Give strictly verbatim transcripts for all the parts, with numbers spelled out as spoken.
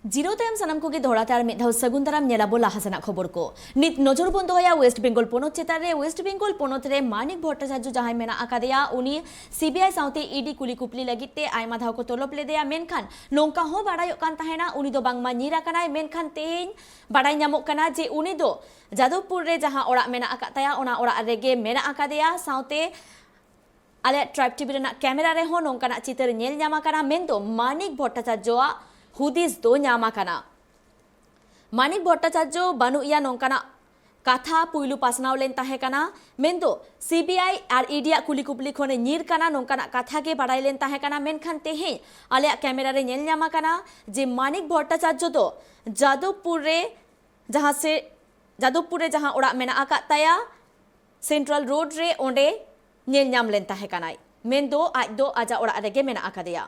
ᱡᱤᱨᱟᱹᱣ ᱛᱟᱭᱚᱢ ᱥᱟᱱᱟᱢ ᱠᱚᱜᱮ ᱫᱚᱦᱲᱟ ᱛᱮ ᱟᱨ ᱢᱤᱫ ᱫᱷᱟᱣ ᱥᱟᱹᱜᱩᱱ ᱫᱟᱨᱟᱢ᱾ ᱧᱮᱞ ᱟᱵᱚ ᱞᱟᱦᱟ ᱥᱮᱱᱟᱜ ᱠᱷᱚᱵᱚᱨ ᱠᱚ᱾ ᱱᱤᱛ ᱱᱚᱡᱚᱨ ᱵᱚᱱ ᱫᱚᱦᱚᱭᱟ ᱣᱮᱥᱴ ᱵᱮᱝᱜᱚᱞ ᱯᱚᱱᱚᱛ ᱪᱮᱛᱟᱱ ᱨᱮ᱾ ᱣᱮᱥᱴ ᱵᱮᱝᱜᱚᱞ ᱯᱚᱱᱚᱛ ᱨᱮ ᱢᱟᱱᱤᱠ ᱵᱷᱚᱴᱴᱟᱪᱟᱨᱡᱚ ᱡᱟᱦᱟᱸᱭ ᱢᱮᱱᱟᱜ ᱟᱠᱟᱫᱮᱭᱟ, ᱩᱱᱤ ᱥᱤᱵᱤᱟᱭ ᱥᱟᱶᱛᱮ ᱤᱰᱤ ᱠᱩᱞᱤ ᱠᱩᱯᱞᱤ ᱞᱟᱹᱜᱤᱫ ᱛᱮ ᱟᱭᱢᱟ ᱫᱷᱟᱣ ᱠᱚ ᱛᱚᱞᱚᱵ ᱞᱮᱫᱮᱭᱟ, ᱢᱮᱱᱠᱷᱟᱱ ᱱᱚᱝᱠᱟ ᱦᱚᱸ ᱵᱟᱲᱟᱭᱚᱜ ᱠᱟᱱ ᱛᱟᱦᱮᱱᱟ ᱩᱱᱤ ᱫᱚ ᱵᱟᱝᱢᱟ ᱧᱤᱨ ᱟᱠᱟᱱᱟᱭ᱾ ᱢᱮᱱᱠᱷᱟᱱ ᱛᱮᱦᱮᱧ ᱵᱟᱲᱟᱭ ᱧᱟᱢᱚᱜ ᱠᱟᱱᱟ ᱡᱮ ᱩᱱᱤ ᱫᱚ ᱡᱟᱫᱚᱵᱯᱩᱨ ᱨᱮ ᱡᱟᱦᱟᱸ ᱚᱲᱟᱜ ᱢᱮᱱᱟᱜ ᱟᱠᱟᱫ ᱛᱟᱭᱟ, ᱚᱱᱟ ᱚᱲᱟᱜ ᱨᱮᱜᱮ ᱢᱮᱱᱟᱜ ᱟᱠᱟᱫᱮᱭᱟ᱾ ᱥᱟᱶᱛᱮ ᱟᱞᱮᱭᱟᱜ ᱴᱨᱟᱭᱤᱵᱽ ᱴᱤᱵᱷᱤ ᱨᱮᱱᱟᱜ ᱠᱮᱢᱮᱨᱟ ᱨᱮᱦᱚᱸ ᱱᱚᱝᱠᱟᱱᱟᱜ ᱪᱤᱛᱟᱹᱨ ᱧᱮᱞ ᱧᱟᱢ ᱟᱠᱟᱱᱟ, ᱢᱮᱱᱫᱚ ᱢᱟᱱᱤᱠ ᱵᱷᱚᱴᱴᱟᱪᱟᱨᱡᱚᱣᱟᱜ ᱦᱩᱫᱤᱥ ᱫᱚ ᱧᱟᱢ ᱟᱠᱟᱱᱟ᱾ ᱢᱟᱱᱤᱠ ᱵᱷᱚᱴᱴᱟᱪᱟᱨᱡᱚ ᱵᱟᱹᱱᱩᱜ ᱮᱭᱟ ᱱᱚᱝᱠᱟᱱᱟᱜ ᱠᱟᱛᱷᱟ ᱯᱩᱭᱞᱩ ᱯᱟᱥᱱᱟᱣ ᱞᱮᱱ ᱛᱟᱦᱮᱸ ᱠᱟᱱᱟ, ᱢᱮᱱᱫᱚ ᱥᱤᱵᱤᱟᱭ ᱟᱨ ᱤᱰᱤᱭᱟᱜ ᱠᱩᱞᱤ ᱠᱩᱯᱞᱤ ᱠᱷᱚᱱᱮ ᱧᱤᱨ ᱠᱟᱱᱟ ᱱᱚᱝᱠᱟᱱᱟᱜ ᱠᱟᱛᱷᱟ ᱜᱮ ᱵᱟᱲᱟᱭ ᱞᱮᱱ ᱛᱟᱦᱮᱸ ᱠᱟᱱᱟ᱾ ᱢᱮᱱᱠᱷᱟᱱ ᱛᱮᱦᱮᱧ ᱟᱞᱮᱭᱟᱜ ᱠᱮᱢᱮᱨᱟ ᱨᱮ ᱧᱮᱞ ᱧᱟᱢ ᱟᱠᱟᱱᱟ ᱡᱮ ᱢᱟᱱᱤᱠ ᱵᱷᱚᱴᱴᱟᱪᱟᱨᱡᱚ ᱫᱚ ᱡᱟᱫᱚᱵᱯᱩᱨ ᱨᱮ ᱡᱟᱦᱟᱸ ᱥᱮ ᱡᱟᱫᱚᱵᱯᱩᱨ ᱨᱮ ᱡᱟᱦᱟᱸ ᱚᱲᱟᱜ ᱢᱮᱱᱟᱜ ᱟᱠᱟᱫ ᱛᱟᱭᱟ ᱥᱮᱱᱴᱨᱟᱞ ᱨᱳᱰ ᱨᱮ, ᱚᱸᱰᱮ ᱧᱮᱞ ᱧᱟᱢ ᱞᱮᱱ ᱛᱟᱦᱮᱸ ᱠᱟᱱᱟᱭ᱾ ᱢᱮᱱᱫᱚ ᱟᱡ ᱫᱚ ᱟᱡᱟᱜ ᱚᱲᱟᱜ ᱨᱮᱜᱮ ᱢᱮᱱᱟᱜ ᱟᱠᱟᱫᱮᱭᱟ᱾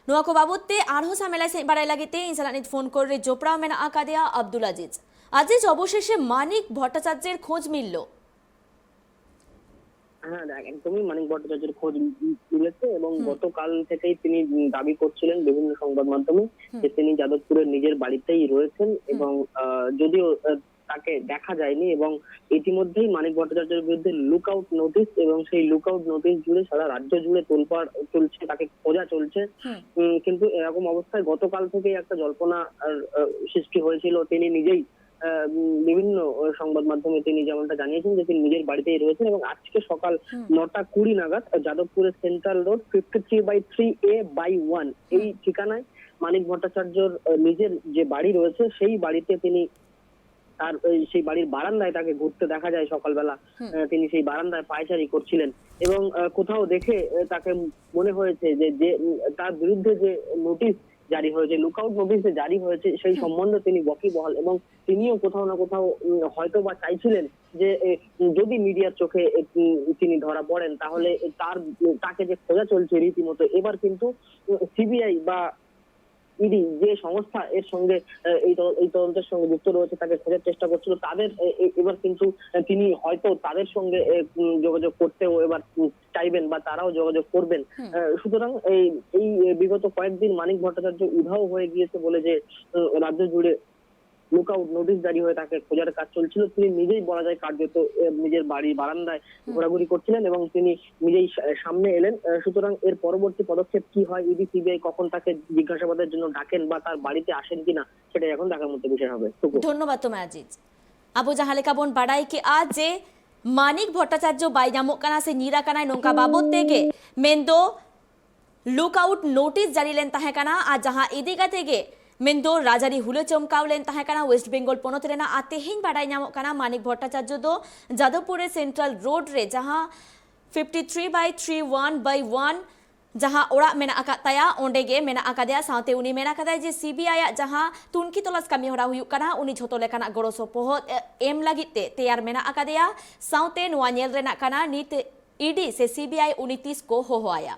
ᱱᱚᱣᱟ ᱠᱚ ᱵᱟᱵᱚᱛ ᱛᱮ ᱟᱨᱦᱚᱸ ᱥᱟᱢᱮᱞᱟᱭ ᱥᱟᱺᱦᱤᱡ ᱵᱟᱲᱟᱭ ᱞᱟᱹᱜᱤᱫ ᱛᱮ ᱤᱧ ᱥᱟᱞᱟᱜ ᱱᱤᱛ ᱯᱷᱳᱱ ᱠᱚᱞ ᱨᱮ ᱡᱚᱯᱲᱟᱣ ᱢᱮᱱᱟᱜ ᱟᱠᱟᱫᱮᱭᱟ ᱟᱵᱫᱩᱞ ᱟᱡᱤᱡ᱾ ᱟᱡᱤᱡ, ᱚᱵᱚᱥᱮᱥᱮ ᱢᱟᱱᱤᱠ ᱵᱷᱚᱴᱴᱟᱪᱟᱨᱡᱮᱨ ᱠᱷᱳᱸᱡᱽ ᱢᱤᱞᱞᱚ? হ্যাঁ, দেখ, একদমই মানিক ভট্টাচার্যের খোঁজ মিলেছে এবং হুম। গতকাল থেকেই তিনি দাবি করছিলেন বিভিন্ন সংবাদ মাধ্যমে হুম। যে তিনি যাদবপুরের নিজের বাড়িতেই রয়েছেন হুম। এবং, আহ, যদিও, আহ, তাকে দেখা যায়নি এবং ইতিমধ্যেই মানিক ভট্টাচার্যের বিরুদ্ধে লুকআউট নোটিশ এবং সেই লুকআউট নোটিশ জুড়ে সারা রাজ্য জুড়ে তোলপাড় চলছে, তাকে খোঁজা চলছে। হুম। উম, কিন্তু এরকম অবস্থায় গতকাল থেকে একটা জল্পনা, আহ, আহ, সৃষ্টি হয়েছিল। তিনি নিজেই, আহ, উম, বিভিন্ন, আহ, সংবাদ মাধ্যমে তিনি যেমনটা জানিয়েছেন যে তিনি নিজের বাড়িতেই রয়েছেন এবং আজকে সকাল হুম। নটা কুড়ি নাগাদ যাদবপুরের central road fifty three by three A by one এই হুম। ঠিকানায় মানিক ভট্টাচার্যর, আহ, নিজের যে বাড়ি রয়েছে সেই বাড়িতে তিনি তার ওই সেই বাড়ির বারান্দায় তাকে ঘুরতে দেখা যায় সকালবেলা। হুম। আহ, তিনি সেই বারান্দায় পায়চারি করছিলেন এবং, আহ, কোথাও দেখে, আহ, তাকে মনে হয়েছে যে, যে, উম, তার বিরুদ্ধে যে নোটিশ জারি হয়েছে, লুকআউট নোটিশ যে জারি হয়েছে, সেই হুম। সম্বন্ধে তিনি ওয়াকিবহাল এবং তিনিও কোথাও না কোথাও, উম, হয়তো বা চাইছিলেন যে, এ, উম, যদি মিডিয়ার চোখে, এ, উম, তিনি ধরা পড়েন, তাহলে হুম। তার, উম, তাকে যে খোঁজা চলছে রীতিমতো, এবার কিন্তু, উম, সিবিআই বা ইডি যে সংস্থা এর সঙ্গে আহ, এই তদ- এই তদন্তের সঙ্গে যুক্ত রয়েছে, তাকে খোঁজার চেষ্টা করছিল, তাদের এ- এ- এবার কিন্তু আহ, তিনি হয়তো তাদের সঙ্গে এ, উম, যোগাযোগ করতেও এবার উম, চাইবেন বা তারাও যোগাযোগ করবেন। হুম। আহ, সুতরাং এই এই বিগত কয়েকদিন মানিক ভট্টাচার্য উধাও হয়ে গিয়েছে বলে যে উম, রাজ্য জুড়ে লুকআউট নোটিশ জারি হয়ে তাকে খোঁজার কাজ চলছিল। তিনি নিজেই বলা যায় কার্যত আহ, নিজের বাড়ি বারান্দায় ঘোরাঘুরি করছিলেন এবং তিনি নিজেই সা- সামনে এলেন। আহ, সুতরাং এর পরবর্তী পদক্ষেপ কি হয়, ইডি সিবিআই কখন তাকে জিজ্ঞাসাবাদের জন্য ডাকেন বা তার বাড়িতে আসেন কিনা, সেটাই এখন দেখার মতো বিষয় হবে। টুকু। ধন্যবাদ তোমায় আজিজ। ᱟᱵᱚ ᱡᱟᱦᱟᱸ ᱞᱮᱠᱟ ᱵᱚᱱ ᱵᱟᱰᱟᱭ ᱠᱮᱜᱼᱟ ᱡᱮ ᱢᱟᱱᱤᱠ ᱵᱷᱚᱴᱴᱟᱪᱟᱨᱡᱚ ᱵᱟᱭ ᱧᱟᱢᱚᱜ ᱠᱟᱱᱟ ᱥᱮ ᱧᱤᱨ ᱟᱠᱟᱱᱟᱭ, ᱱᱚᱝᱠᱟ ᱵᱟᱵᱚᱫ ᱛᱮᱜᱮ ᱢᱮᱱᱫᱚ ᱞᱩᱠ ᱟᱣᱩᱴ ᱱᱳᱴᱤᱥ ᱡᱟᱹᱨᱤ ᱞᱮᱱ ᱛᱟᱦᱮᱸ ᱠᱟᱱᱟ᱾ ᱟᱨ ᱡᱟᱦᱟᱸ ᱤᱫᱤ ᱠᱟᱛᱮ ᱜᱮ ᱢᱮᱱᱫᱚ ᱨᱟᱡᱽᱟᱹᱨᱤ ᱦᱩᱞᱟᱹ ᱪᱚᱢᱠᱟᱣ ᱞᱮᱱ ᱛᱟᱦᱮᱸ ᱠᱟᱱᱟ ᱳᱭᱮᱥᱴ ᱵᱮᱝᱜᱚᱞ ᱯᱚᱱᱚᱛ ᱨᱮᱱᱟᱜ᱾ ᱟᱨ ᱛᱮᱦᱮᱧ ᱵᱟᱰᱟᱭ ᱧᱟᱢᱚᱜ ᱠᱟᱱᱟ ᱢᱟᱱᱤᱠ ᱵᱷᱚᱴᱴᱟᱪᱟᱨᱡᱚ ᱫᱚ ᱡᱟᱫᱚᱵᱯᱩᱨ ᱨᱮ ᱥᱮᱱᱴᱨᱟᱞ ᱨᱳᱰ ᱨᱮ ᱡᱟᱦᱟᱸ ᱯᱷᱤᱯᱴᱤ ᱛᱷᱨᱤ ᱵᱟᱭ ᱛᱷᱨᱤ ᱚᱣᱟᱱ ᱵᱟᱭ ᱚᱣᱟᱱ ᱡᱟᱦᱟᱸ ᱚᱲᱟᱜ ᱢᱮᱱᱟᱜ ᱟᱠᱟᱫ ᱛᱟᱭᱟ, ᱚᱸᱰᱮ ᱜᱮ ᱢᱮᱱᱟᱜ ᱟᱠᱟᱫᱮᱭᱟ᱾ ᱥᱟᱶᱛᱮ ᱩᱱᱤ ᱢᱮᱱ ᱟᱠᱟᱫᱟᱭ ᱡᱮ ᱥᱤᱵᱤᱟᱭ ᱟᱜ ᱡᱟᱦᱟᱸ ᱛᱩᱱᱠᱷᱤ ᱛᱚᱞᱟᱥ ᱠᱟᱹᱢᱤ ᱦᱚᱨᱟ ᱦᱩᱭᱩᱜ ᱠᱟᱱᱟ, ᱩᱱᱤ ᱡᱷᱚᱛᱚ ᱞᱮᱠᱟᱱᱟᱜ ᱜᱚᱲᱚ ᱥᱚᱯᱚᱦᱚᱫ ᱮ, ᱮᱢ ᱞᱟᱹᱜᱤᱫ ᱛᱮ ᱛᱮᱭᱟᱨ ᱢᱮᱱᱟᱜ ᱟᱠᱟᱫᱮᱭᱟ᱾ ᱥᱟᱶᱛᱮ ᱱᱚᱣᱟ ᱧᱮᱞ ᱨᱮᱱᱟᱜ ᱠᱟᱱᱟ ᱱᱤᱛ ᱤᱰᱤ ᱥᱮ ᱥᱤᱵᱤᱟᱭ ᱩᱱᱤ ᱛᱤᱥ ᱠᱚ ᱦᱚᱦᱚ ᱟᱭᱟ᱾